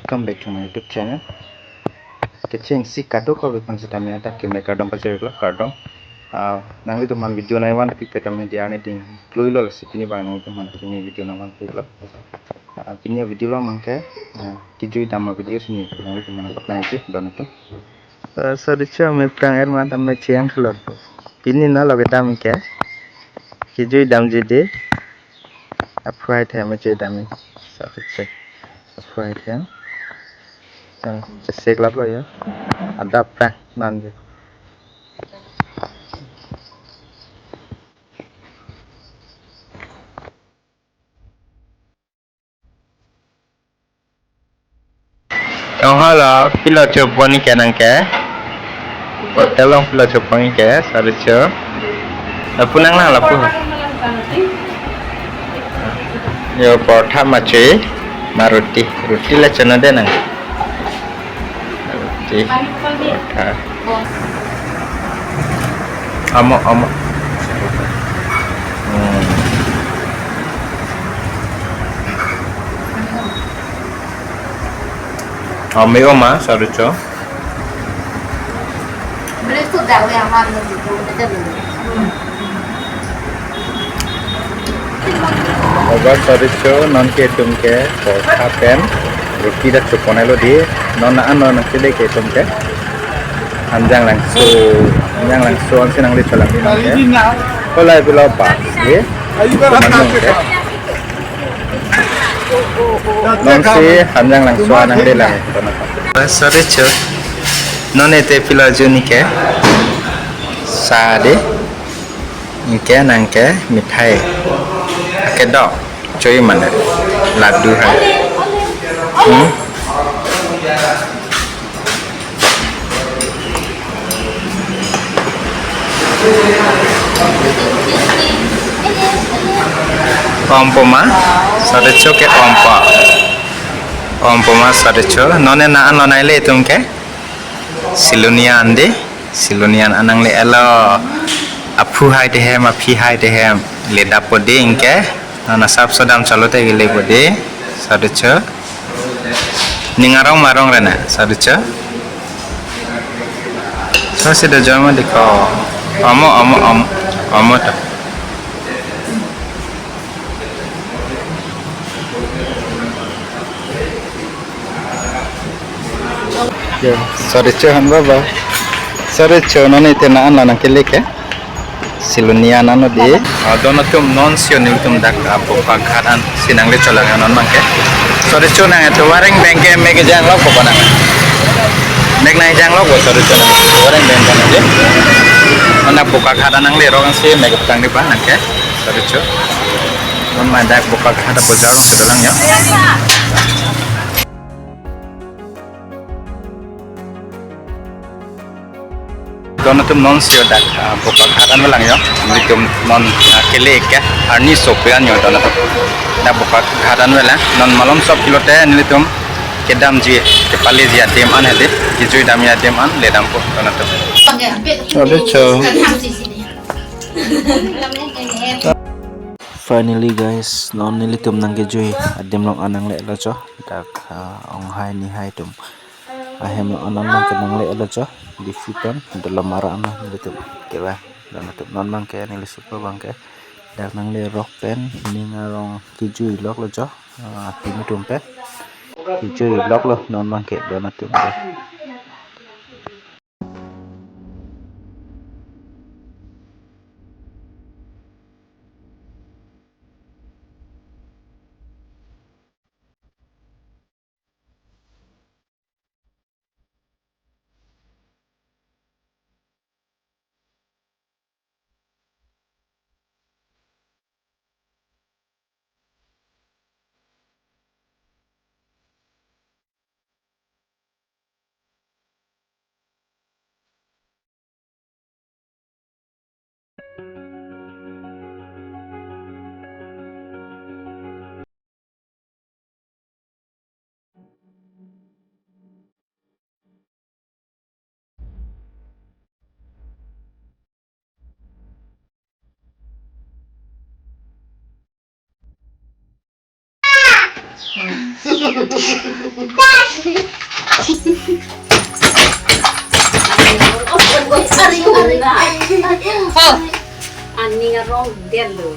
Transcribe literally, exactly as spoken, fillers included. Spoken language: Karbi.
Welcome back to my YouTube channel. Kechengsi kadokave aphan sitame adap keme kardom pajirlo, kardom. Ah, nanglitum aphan video nangvanpi pen tame dia ne ding kluilo, lasi pini abang nanglitum aphan pini video nangvanpilo. Ah, pini video along abangke, ah, kejui dam avideo si nanglitum aphan nangpaklang ji, don atum. Ah, sorry cho, me prang er ma tame chiang khlor. Pini nalo kedam ke. Kejui damji dei. Aphu hai the me che dam. Sorry cho. Aphu hai the. Nang cheseklaplo ya. Adap prang nangji. Tong hala pilo chopon ke nangke. Hotel along pilo chopon ke, sorry cho. Lapu nang nang lapu. Yo, porotha ma che, ma roti. Roti le chonode nang. Roti, porotha. Amo, amo. Hmm. Amo, amo, sorry cho. Obar sorry cho, non ke itum ke porotha pen roti dak chopon lo dei, non na an non nangkele ke itum ke. Hanjanglangso, Hanjanglangso ansi nangle cholangji nangke. Kolai pilo bus ye. Komanung ke. Nonsi Hanjanglangso nangle lang. Sorry cho. Non ete pilo juni ke. Sa dei. Anke nangke mithai. Kedok. Choi mane. Laddu hai. Hmm? Ompo ma, sorry cho ke ompo. Ompo ma, sorry cho. Non ne na an lo nai le itum ke. Silonian dei. Silonian an nangle-elo. Aphu hai the hem, aphi hai the hem. Le dappo dei anke. Non asapso dam chalo te kelepo dei. Sorry cho. Ning arong ma arong rena, sorry cho. Sosi do jomo dei ko. Amo, amo, amo, amo to. Yo, sorry cho han baba. Sorry cho, non ete na an lo nangkele ke. Silonian an lo dei. Ah, don atum, nonsi nelitum dak, ah, Bokaghat ansi nangle cholang non abangke. Sorry cho, nang ete Wareng Bank ke me kejang lo ko nang. Me nang jang lo ko, sorry cho. Wareng Bank ke dei. Mana Bokaghat an nangle rong si me kepang di pa nangke. Sorry cho. Non ma dak Bokaghat bojar along si dolang yo. Don atum, nonsi dak, ah, Bokaghat an dolang yo. Nelitum non, ah, kele ke arni sopir an yo don atum. Dak Bokaghat an dolang. Non malom sop pilote nelitum kedamji, kepaleji adim an hedi, kejui damji adim an le dampo don atum. Sorry cho. Finally guys, non nelitum nangkejui adim along an nangle-lo cho. Dak, ah, ong hai ni hai atum ahem along an nangke nangle-lo cho. Difi pen, dolo mara an nelitum kevang. Don atum, non abangke neli supo abangke dak nangle rok pen ning arong kejui loklo cho. Ah, timi atum pen kejui loklo non abangke don atum ke. Ari, ari. Oh, aning arong detlo.